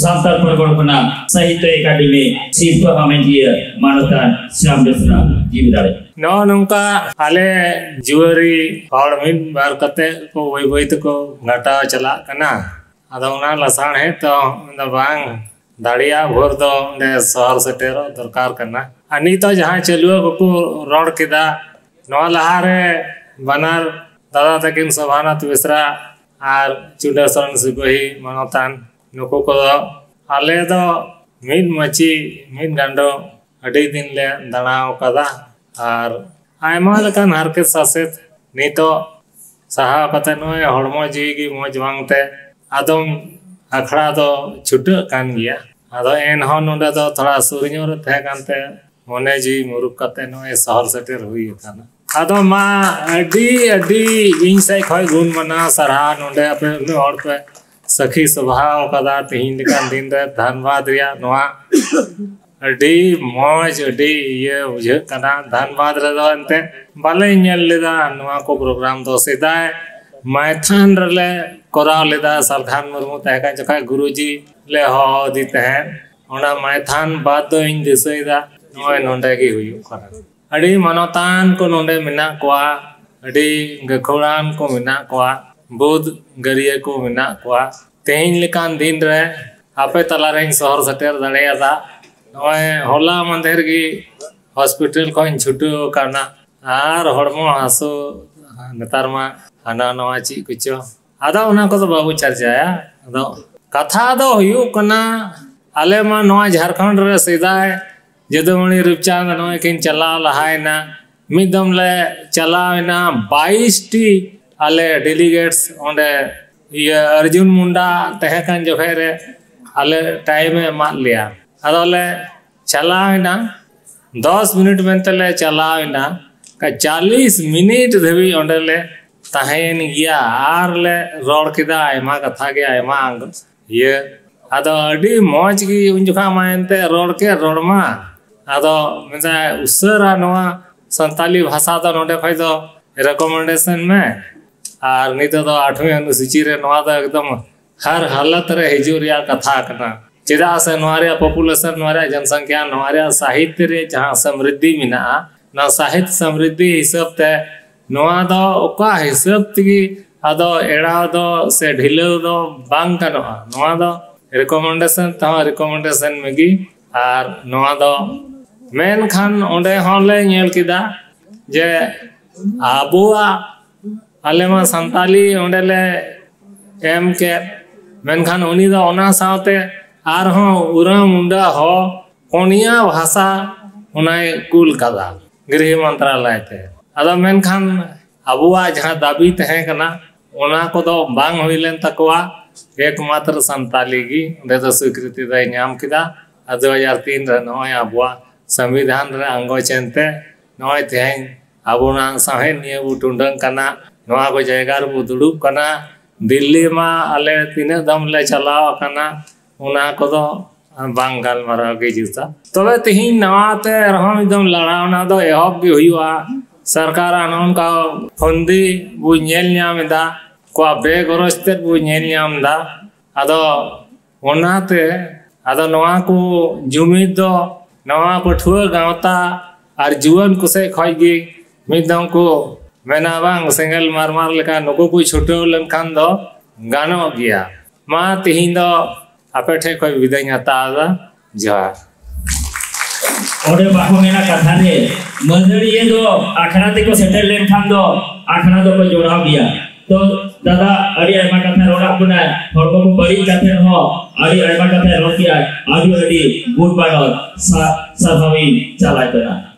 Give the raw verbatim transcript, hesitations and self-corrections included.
ᱥᱟᱱᱛᱟᱲ ᱯᱟᱨᱜᱟᱱᱟ ᱠᱷᱚᱱᱟᱜ ᱥᱟᱦᱤᱛᱛᱚ ᱮᱠᱟᱰᱮᱢᱤ ᱥᱤᱨᱯᱟᱹ ᱦᱟᱢᱮᱴᱤᱭᱟᱹ ᱢᱟᱱᱚᱛᱟᱱ ᱥᱭᱟᱢ ᱵᱮᱥᱨᱟ ᱡᱤᱣᱤ ᱫᱟᱲᱮ᱾ ᱱᱚᱜᱼᱚ ᱱᱚᱝᱠᱟ ᱟᱞᱮ ᱡᱩᱣᱟᱹᱨᱤ ᱦᱚᱲ ᱢᱤᱫ ᱵᱟᱨ ᱠᱟᱛᱮ ᱠᱚ ᱵᱟᱹᱭ ᱵᱟᱹᱭ ᱛᱮᱠᱚ ᱜᱷᱟᱴᱟᱣ ᱪᱟᱞᱟᱜ ᱠᱟᱱᱟ᱾ ᱟᱫᱚ ᱚᱱᱟ ᱞᱟᱥᱟᱲᱦᱮᱫ ᱫᱚ ᱵᱟᱝ ᱫᱟᱲᱮᱭᱟᱜ ᱵᱷᱳᱨ ᱫᱚ ᱚᱸᱰᱮ ᱥᱚᱦᱚᱨ ᱥᱮᱴᱮᱨᱚᱜ ᱫᱚᱨᱠᱟᱨ ᱠᱟᱱᱟ᱾ ᱟᱨ ᱱᱤᱛᱚᱜ ᱡᱟᱦᱟᱸ ᱪᱟᱹᱞᱩᱣᱟᱹ ᱠᱚᱠᱚ ᱨᱚᱲ ᱠᱮᱫᱟ, ᱱᱚᱣᱟ ᱞᱟᱦᱟᱨᱮ ᱵᱟᱱᱟᱨ ᱫᱟᱫᱟ ᱛᱟᱹᱠᱤᱱ ᱥᱳᱵᱷᱟᱱᱟᱛᱷ ᱵᱮᱥᱨᱟ ᱟᱨ ᱪᱩᱰᱟᱹ ᱥᱚᱨᱮᱱ ᱥᱤᱯᱟᱹᱦᱤ ᱢᱟᱱᱚᱛᱟᱱ, ᱱᱩᱠᱩ ᱠᱚᱫᱚ ᱟᱞᱮ ᱫᱚ ᱢᱤᱫ ᱢᱟᱹᱪᱤ ᱢᱤᱫ ᱰᱟᱸᱰᱚᱢ ᱟᱹᱰᱤ ᱫᱤᱱ ᱞᱮ ᱫᱟᱬᱟ ᱟᱠᱟᱫᱟ᱾ ᱟᱨ ᱟᱭᱢᱟ ᱞᱮᱠᱟᱱ ᱦᱟᱨᱠᱮᱛ ᱥᱟᱥᱮᱛ ᱱᱤᱛᱚᱜ ᱥᱟᱦᱟᱣ ᱠᱟᱛᱮ ᱱᱚᱜᱼᱚᱭ ᱦᱚᱲᱢᱚ ᱡᱤᱣᱤ ᱜᱮ ᱢᱚᱡᱽ ᱵᱟᱝᱛᱮ ᱟᱫᱚᱢ ᱟᱠᱷᱲᱟ ᱫᱚ ᱪᱷᱩᱴᱟᱹᱜ ᱠᱟᱱ ᱜᱮᱭᱟ᱾ ᱟᱫᱚ ᱮᱱᱦᱚᱸ ᱱᱚᱰᱮ ᱫᱚ ᱛᱷᱚᱲᱟ ᱥᱩᱨ ᱧᱚᱜ ᱨᱮ ᱛᱟᱦᱮᱸ ᱠᱟᱱᱛᱮ ᱢᱚᱱᱮ ᱡᱤᱣᱤ ᱢᱩᱨᱩᱠ ᱠᱟᱛᱮ ᱱᱚᱜᱼᱚᱭ ᱥᱚᱦᱚᱨ ᱥᱮᱴᱮᱨ ᱦᱩᱭ ᱟᱠᱟᱱᱟ᱾ ᱟᱫᱚ ᱢᱟ ᱟᱹᱰᱤ ᱟᱹᱰᱤ ᱤᱧ ᱥᱮᱫ ᱠᱷᱚᱱ ᱜᱩᱱ ᱢᱟᱱᱟᱣ ᱥᱟᱨᱦᱟᱣ, ᱱᱚᱰᱮ ᱟᱯᱮ ᱩᱱᱟᱹᱜ ᱦᱚᱲ ᱯᱮ ᱥᱟᱹᱠᱷᱤ ᱥᱚᱵᱷᱟᱣ ᱠᱟᱫᱟ ᱛᱮᱦᱮᱧ ᱞᱮᱠᱟᱱ ᱫᱤᱱ ᱨᱮ᱾ ᱫᱷᱟᱱᱵᱟᱫᱽ ᱨᱮᱭᱟᱜ ᱱᱚᱣᱟ ᱟᱹᱰᱤ ᱢᱚᱡᱽ, ᱟᱹᱰᱤ ᱤᱭᱟᱹ ᱵᱩᱡᱷᱟᱹᱜ ᱠᱟᱱᱟ᱾ ᱫᱷᱟᱱᱵᱟᱫᱽ ᱨᱮᱫᱚ ᱮᱱᱛᱮ ᱵᱟᱞᱮ ᱧᱮᱞ ᱞᱮᱫᱟ ᱱᱚᱣᱟ ᱠᱚ ᱯᱨᱳᱜᱨᱟᱢ ᱫᱚ᱾ ᱥᱮᱫᱟᱭ ᱢᱟᱭᱛᱷᱟᱱ ᱨᱮᱞᱮ ᱠᱚᱨᱟᱣ ᱞᱮᱫᱟ, ᱥᱟᱞᱠᱷᱟᱱ ᱢᱩᱨᱢᱩ ᱛᱟᱦᱮᱸ ᱠᱟᱱ ᱡᱚᱠᱷᱟᱡ ᱜᱩᱨᱩᱡᱤ ᱞᱮ ᱦᱚᱦᱚ ᱟᱫᱮ ᱛᱟᱦᱮᱸᱫ᱾ ᱚᱱᱟ ᱢᱟᱭᱛᱷᱟᱱ ᱵᱟᱫᱽ ᱫᱚ ᱤᱧ ᱫᱤᱥᱟᱹᱭᱮᱫᱟ ᱱᱚᱜᱼᱚᱭ ᱱᱚᱸᱰᱮ ᱜᱮ ᱦᱩᱭᱩᱜ ᱠᱟᱱᱟ᱾ ᱟᱹᱰᱤ ᱢᱟᱱᱚᱛᱟᱱ ᱠᱚ ᱱᱚᱸᱰᱮ ᱢᱮᱱᱟᱜ ᱠᱚᱣᱟ, ᱟᱹᱰᱤ ᱜᱟᱹᱠᱷᱩᱲᱟᱱ ᱠᱚ ᱢᱮᱱᱟᱜ ᱠᱚᱣᱟ, ᱵᱩᱫ ᱜᱟᱹᱨᱭᱟᱹ ᱠᱚ ᱢᱮᱱᱟᱜ ᱠᱚᱣᱟ᱾ ᱛᱮᱦᱮᱧ ᱞᱮᱠᱟᱱ ᱫᱤᱱ ᱨᱮ ᱟᱯᱮ ᱛᱟᱞᱟᱨᱮᱧ ᱥᱚᱦᱚᱨ ᱥᱮᱴᱮᱨ ᱫᱟᱲᱮᱭᱟᱫᱟ᱾ ᱱᱚᱜᱼᱚᱭ ᱦᱚᱞᱟ ᱢᱟᱫᱷᱮᱨ ᱜᱮ ᱦᱚᱥᱯᱤᱴᱟᱞ ᱠᱷᱚᱱ ᱤᱧ ᱪᱷᱩᱴᱟᱹᱣ ᱟᱠᱟᱱᱟ ᱟᱨ ᱦᱚᱲᱢᱚ ᱦᱟᱹᱥᱩ ᱱᱮᱛᱟᱨ ᱢᱟ ᱦᱟᱱᱟ ᱱᱟᱣᱟ ᱪᱮᱫ ᱠᱚᱪᱚ᱾ ᱟᱫᱚ ᱚᱱᱟ ᱠᱚᱫᱚ ᱵᱟᱵᱚ ᱪᱟᱨᱪᱟᱭᱟ᱾ ᱟᱫᱚ ᱠᱟᱛᱷᱟ ᱫᱚ ᱦᱩᱭᱩᱜ ᱠᱟᱱᱟ, ᱟᱞᱮ ᱢᱟ ᱱᱚᱣᱟ ᱡᱷᱟᱲᱠᱷᱚᱸᱰ ᱨᱮ ᱥᱮᱫᱟᱭ ᱡᱟᱹᱫᱩᱢᱚᱬᱤ ᱨᱩᱯᱪᱟᱸᱫᱽ ᱱᱚᱜᱼᱚᱭ ᱠᱤᱱ ᱪᱟᱞᱟᱣ ᱞᱟᱦᱟᱭᱮᱱᱟ᱾ ᱢᱤᱫ ᱫᱚᱢ ᱞᱮ ᱪᱟᱞᱟᱣ ᱮᱱᱟ, ᱵᱟᱭᱤᱥ ᱴᱤ ᱟᱞᱮ delegates ᱚᱸᱰᱮ ᱤᱭᱟᱹ ᱟᱨᱡᱩᱱ ᱢᱩᱱᱰᱟ ᱛᱟᱦᱮᱸ ᱠᱟᱱ ᱡᱚᱠᱷᱮᱡ ᱨᱮ ᱟᱞᱮ time ᱮ ᱮᱢᱟᱫ ᱞᱮᱭᱟ᱾ ᱟᱫᱚ ᱞᱮ ᱪᱟᱞᱟᱣ ᱮᱱᱟ, ᱫᱚᱥ ᱢᱤᱱᱤᱴ ᱢᱮᱱᱛᱮ ᱞᱮ ᱪᱟᱞᱟᱣ ᱮᱱᱟ, ᱪᱟᱞᱤᱥ ᱢᱤᱱᱤᱴ ᱫᱷᱟᱹᱵᱤᱡ ᱚᱸᱰᱮ ᱞᱮ ᱛᱟᱦᱮᱸᱭᱮᱱ ᱜᱮᱭᱟ ᱟᱨ ᱞᱮ ᱨᱚᱲ ᱠᱮᱫᱟ ᱟᱭᱢᱟ ᱠᱟᱛᱷᱟ ᱜᱮ, ᱟᱭᱢᱟ ᱟᱝ-, ᱤᱭᱟᱹ᱾ ᱟᱫᱚ ᱟᱹᱰᱤ ᱢᱚᱡᱽ ᱜᱮ ᱩᱱ ᱡᱚᱠᱷᱟ ᱢᱟ ᱮᱱᱛᱮ ᱨᱚᱲ ᱠᱮᱫ ᱨᱚᱲ ᱢᱟ᱾ ᱟᱫᱚ ᱢᱮᱱᱫᱟ ᱩᱥᱟᱹᱨᱟ ᱱᱚᱣᱟ ᱥᱟᱱᱛᱟᱞᱤ ᱵᱷᱟᱥᱟ ᱫᱚ ᱱᱚᱰᱮ ᱠᱷᱚᱡ ᱫᱚ recommendation ᱢᱮ, ᱟᱨ ᱱᱤᱛᱚᱜ ᱫᱚ ᱟᱴᱷᱣᱤ ᱚᱱᱩᱥᱩᱪᱤ ᱨᱮ ᱱᱚᱣᱟ ᱫᱚ ᱮᱠᱫᱚᱢ ᱦᱟᱨ ᱦᱟᱞᱚᱛ ᱨᱮ ᱦᱤᱡᱩᱜ ᱨᱮᱭᱟᱜ ᱠᱟᱛᱷᱟ ᱠᱟᱱᱟ᱾ ᱪᱮᱫᱟᱜ ᱥᱮ ᱱᱚᱣᱟ ᱨᱮᱭᱟᱜ population, ᱱᱚᱣᱟ ᱨᱮᱭᱟᱜ ᱡᱚᱱᱥᱚᱝᱠᱷᱭᱟ, ᱱᱚᱣᱟ ᱨᱮᱭᱟᱜ ᱥᱟᱦᱤᱛᱭᱚ ᱨᱮ ᱡᱟᱦᱟᱸ ᱥᱚᱢᱨᱤᱫᱷᱤ ᱢᱮᱱᱟᱜᱼᱟ, ᱱᱚᱣᱟ ᱥᱟᱦᱤᱛᱭᱚ ᱥᱚᱢᱨᱤᱫᱷᱤ ᱦᱤᱥᱟᱹᱵ ᱛᱮ ᱱᱚᱣᱟ ᱫᱚ ᱚᱠᱟ ᱦᱤᱥᱟᱹᱵ ᱛᱮᱜᱮ ᱟᱫᱚ ᱮᱲᱟᱣ ᱫᱚ ᱥᱮ ᱰᱷᱤᱞᱟᱹᱣ ᱫᱚ ᱵᱟᱝ ᱜᱟᱱᱚᱜᱼᱟ᱾ ᱱᱚᱣᱟ ᱫᱚ recommendation ᱛᱮᱦᱚᱸ recommendation ᱢᱮᱜᱮ᱾ ᱟᱨ ᱱᱚᱣᱟ ᱫᱚ ᱢᱮᱱᱠᱷᱟᱱ ᱚᱸᱰᱮ ᱦᱚᱸᱞᱮ ᱧᱮᱞ ᱠᱮᱫᱟ ᱡᱮ ᱟᱵᱚᱣᱟᱜ, ᱟᱞᱮ ᱢᱟ ᱥᱟᱱᱛᱟᱞᱤ ᱚᱸᱰᱮ ᱞᱮ ᱮᱢ ᱠᱮᱫ, ᱢᱮᱱᱠᱷᱟᱱ ᱩᱱᱤ ᱫᱚ ᱚᱱᱟ ᱥᱟᱶᱛᱮ ᱟᱨᱦᱚᱸ ᱩᱨᱟᱹ ᱢᱩᱱᱰᱟ ᱦᱚ ᱯᱩᱱᱭᱟ ᱵᱷᱟᱥᱟ ᱚᱱᱟᱭ ᱠᱩᱞ ᱠᱟᱫᱟ ᱜᱨᱤᱦ ᱢᱚᱱᱛᱨᱟᱞᱚᱭ ᱛᱮ᱾ ᱟᱫᱚ ᱢᱮᱱᱠᱷᱟᱱ ᱟᱵᱚᱣᱟᱜ ᱡᱟᱦᱟᱸ ᱫᱟᱹᱵᱤ ᱛᱟᱦᱮᱸ ᱠᱟᱱᱟ, ᱚᱱᱟ ᱠᱚᱫᱚ ᱵᱟᱝ ᱦᱩᱭ ᱞᱮᱱ ᱛᱟᱠᱚᱣᱟ᱾ ᱮᱠᱢᱟᱛᱨᱚ ᱥᱟᱱᱛᱟᱞᱤ ᱜᱮ ᱚᱸᱰᱮ ᱫᱚ ᱥᱤᱠᱨᱤᱛᱤ ᱫᱚᱭ ᱧᱟᱢ ᱠᱮᱫᱟ᱾ ᱟᱨ ᱫᱩ ᱦᱟᱡᱟᱨ ᱛᱤᱱ ᱨᱮ ᱱᱚᱜᱼᱚᱭ ᱟᱵᱚᱣᱟᱜ ᱥᱚᱝᱵᱤᱫᱷᱟᱱ ᱨᱮ ᱟᱸᱜᱚᱪ ᱮᱱᱛᱮ ᱱᱚᱜᱼᱚᱭ ᱛᱮᱦᱮᱧ ᱟᱵᱚᱱᱟᱜ ᱥᱟᱶᱦᱮᱫ ᱱᱤᱭᱟᱹ ᱵᱚ ᱴᱩᱰᱟᱹᱝ ᱠᱟᱱᱟ, ᱱᱚᱣᱟ ᱠᱚ ᱡᱟᱭᱜᱟ ᱨᱮᱵᱚ ᱫᱩᱲᱩᱵ ᱠᱟᱱᱟ᱾ ᱫᱤᱞᱞᱤ ᱢᱟ ᱟᱞᱮ ᱛᱤᱱᱟᱹᱜ ᱫᱚᱢ ᱞᱮ ᱪᱟᱞᱟᱣ ᱟᱠᱟᱱᱟ, ᱚᱱᱟ ᱠᱚᱫᱚ ᱵᱟᱝ ᱜᱟᱞᱢᱟᱨᱟᱣ ᱜᱮ ᱡᱩᱛᱟ᱾ ᱛᱚᱵᱮ ᱛᱮᱦᱮᱧ ᱱᱟᱣᱟ ᱛᱮ ᱟᱨᱦᱚᱸ ᱢᱤᱫ ᱫᱚᱢ ᱞᱟᱲᱟᱣᱱᱟ ᱫᱚ ᱮᱦᱚᱵ ᱜᱮ ᱦᱩᱭᱩᱜᱼᱟ᱾ ᱥᱚᱨᱠᱟᱨᱟᱜ ᱱᱚᱜᱼᱚ ᱱᱚᱝᱠᱟ ᱯᱷᱚᱱᱫᱤ ᱵᱚ ᱧᱮᱞ ᱧᱟᱢ ᱮᱫᱟ, ᱠᱚᱣᱟᱜ ᱵᱮᱜᱚᱨᱚᱡᱽ ᱛᱮᱫ ᱵᱚ ᱧᱮᱞ ᱧᱟᱢ ᱮᱫᱟ᱾ ᱟᱫᱚ ᱚᱱᱟᱛᱮ ᱟᱫᱚ ᱱᱚᱣᱟ ᱠᱚ ᱡᱩᱢᱤᱫ ᱫᱚ ᱱᱚᱣᱟ ᱯᱟᱹᱴᱷᱩᱣᱟᱹ ᱜᱟᱶᱛᱟ ᱟᱨ ᱡᱩᱣᱟᱹᱱ ᱠᱚ ᱥᱮᱫ ᱠᱷᱚᱡ ᱜᱮ ᱢᱤᱫ ᱫᱚᱢ ᱠᱚ ᱢᱮᱱᱟ, ᱵᱟᱝ, ᱥᱮᱸᱜᱮᱞ ᱢᱟᱨᱢᱟᱨ ᱞᱮᱠᱟ ᱱᱩᱠᱩ ᱠᱚ ᱪᱷᱩᱴᱟᱹᱣ ᱞᱮᱱᱠᱷᱟᱱ ᱫᱚ ᱜᱟᱱᱚᱜ ᱜᱮᱭᱟ᱾ ᱢᱟ, ᱛᱮᱦᱮᱧ ᱫᱚ ᱟᱯᱮ ᱴᱷᱮᱡ ᱠᱷᱚᱡ ᱵᱤᱫᱟᱹᱧ ᱦᱟᱛᱟᱣ ᱮᱫᱟ᱾ ᱡᱚᱦᱟᱨ᱾ ᱚᱸᱰᱮ ᱵᱟᱠᱚ ᱢᱮᱱᱟ ᱠᱟᱛᱷᱟ ᱨᱮ, ᱢᱟᱹᱫᱟᱹᱲᱤᱭᱟᱹ ᱫᱚ ᱟᱠᱷᱲᱟ ᱛᱮᱠᱚ ᱥᱮᱴᱮᱨ ᱞᱮᱱᱠᱷᱟᱱ ᱫᱚ ᱟᱠᱷᱲᱟ ᱫᱚᱠᱚ ᱡᱚᱲᱟᱣ ᱜᱮᱭᱟ᱾ ᱛᱚ ᱫᱟᱫᱟ ᱟᱹᱰᱤ ᱟᱭᱢᱟ ᱠᱟᱛᱷᱟ ᱨᱚᱲᱟᱜ ᱵᱚᱱᱟᱭ, ᱦᱚᱲᱢᱚ ᱠᱚ ᱵᱟᱹᱲᱤᱡ ᱠᱟᱛᱮ ᱦᱚᱸ ᱟᱹᱰᱤ ᱟᱭᱢᱟ ᱠᱟᱛᱷᱟᱭ ᱨᱚᱲ ᱠᱮᱜᱼᱟᱭ᱾ ᱟᱹᱰᱤ ᱟᱹᱰᱤ ᱜᱩᱰ ᱵᱟᱰᱚᱨ ᱥᱟ-, ᱥᱟᱨᱦᱟᱣᱤᱧ ᱪᱟᱞᱟᱭ ᱠᱟᱱᱟ᱾